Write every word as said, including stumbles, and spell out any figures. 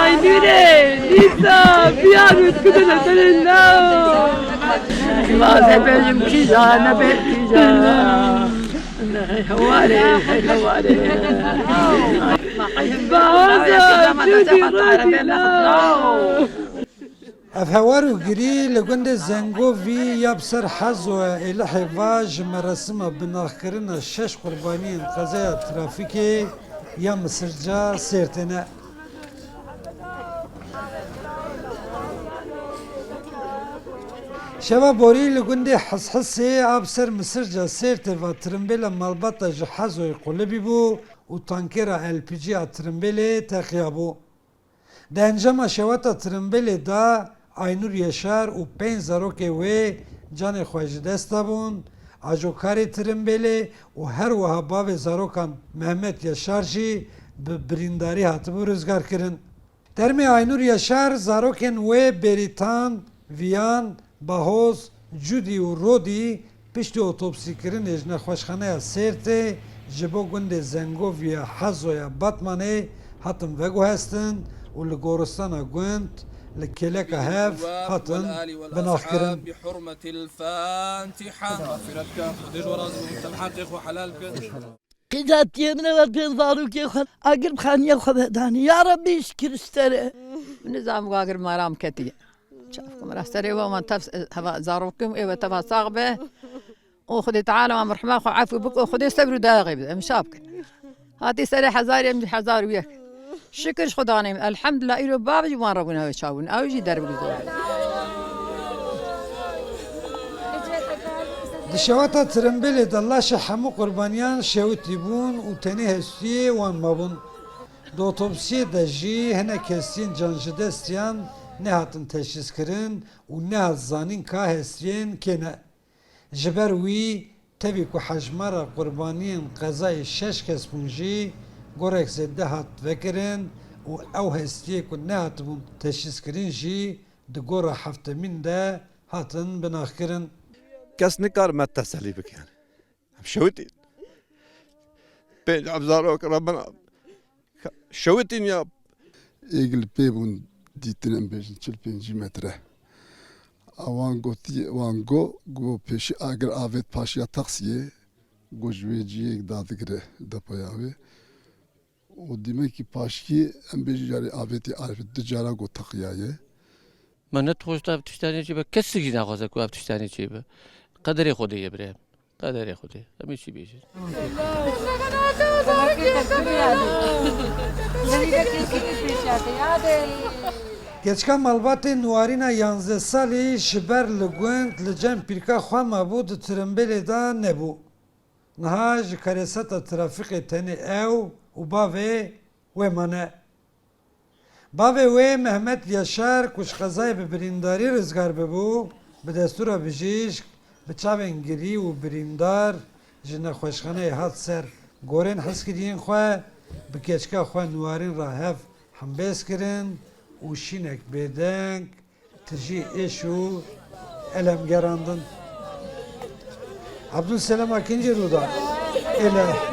Ay nûrê, dîsa, biya nûr kudin etenin nao. Vaze bejim kîja, nebe kîja. Heware, heware. Bahaza, cudi radî nao. Ev hewar û girî li gundê Zengovî ya bi ser Hezoya Êlihê va ji meresima binaxkirina şeş qurbaniyên qezaya trafîkê ya Misirca Sêrtê ne. Şeva borî li gundê Hishisê a bi ser Misirca Sêrtê va tirimbêla malbata ji Hezoyê qulibî bû û tankêra L P G a tirimbêlê teqiyabû. Di encama şewata tirimbêlê de Aynur Yaşar û pênc zarokê wê canê xwe ji dest dabûn, ajokarê tirimbêlê û her wiha bavê zarokan Mehmet Yaşar jî bi birîndarî hatibû rizgarkirin. Termê Aynur Yaşar zarokên wê Bêrîtan, Viyan, Bahoz, Cudî û Rodî piştî otopsîkirinê ji nexweşxaneya Sêrtê ji bo gundê Zengovî ya Hezo ya Batmanê hatin veguhestin û li goristana gund li kêleka hev hatin binaxkirin. Qîzatiyê min e, we pê zarokê xwe agir bi xaniyê xwe vedanî. Ya Rebbî, şikir ji te re. Nizam agir maram ketiye. Çavka min ra serê we, wan tev heva zarokim ê we teva sax be. Û Xwedê Teala wan bi rehma xwe efû bik û Xwedê sebr û daxê bide. Em şa bikin. Hatî serê hezarê, em jî hezar û yek. Şikir ji Xwedanê min. Elhemdulillah, îro bav jî wan re bûne wê çawin. Ew jî derbik zor. Di şewata tirimbêlê de laşê hemû qurbaniyan şewitî bûn û tenê hestiyê wan mabûn. Di otopsiyê de jî hinek hestiyên canjidestiyan nehatin teşhîskirin û nehat zanîn ka hestiyên kê ne. Ji ber wî, tevî ku hejmara qurbaniyên qezayê şeş kes bûn jî gorek zêde hat vekirin û ew hestiyê ku nehatibûn teşhîskirin jî di gora heftemîn de hatin binaxkirin. Kes nikar me teselî bike. Em şewitîn. Pênc ev zarok re min şewitîn ya. Êg li pê bûn dîtin, em bêjin çil pêncî metre. A wan gotî, wan go, go pêşî agir avêt paşiya taksiyê, go ji wê ciyê dadigire depoya wê. Û dîmekî paşkî em bêjin carê avêtî, avêt du cara go teqiyaye. Me ne dixwest ev tiştanê çê be, kesik jî naxwaze ku ev tiştanê çê be. Qederê Xwedê ye birê. Qederê Xwedê. Em ê çi bêjin? Keçika malbatê Nuwarîna yanzdeh salî ji ber li gund li cem pîrka xwe mabû, di tirimbêlê de nebû. Niha ji kereseta trafîqê tenê ew û bavê wê mane. Bavê wê Mehmet Yaşar ku ji qezayê bi birîndarî rizgar bibû, bi destûra bijîşk, bi çavên girî û birîndar ji nexweşxaneyê hat ser gorên hezkiriyên xwe, bi keçika xwe Nuwarîn re hev hembêz kirin û şînek bêdeng tijî êş û elem gerandin. Abdulselam Akinci rû da. Êle.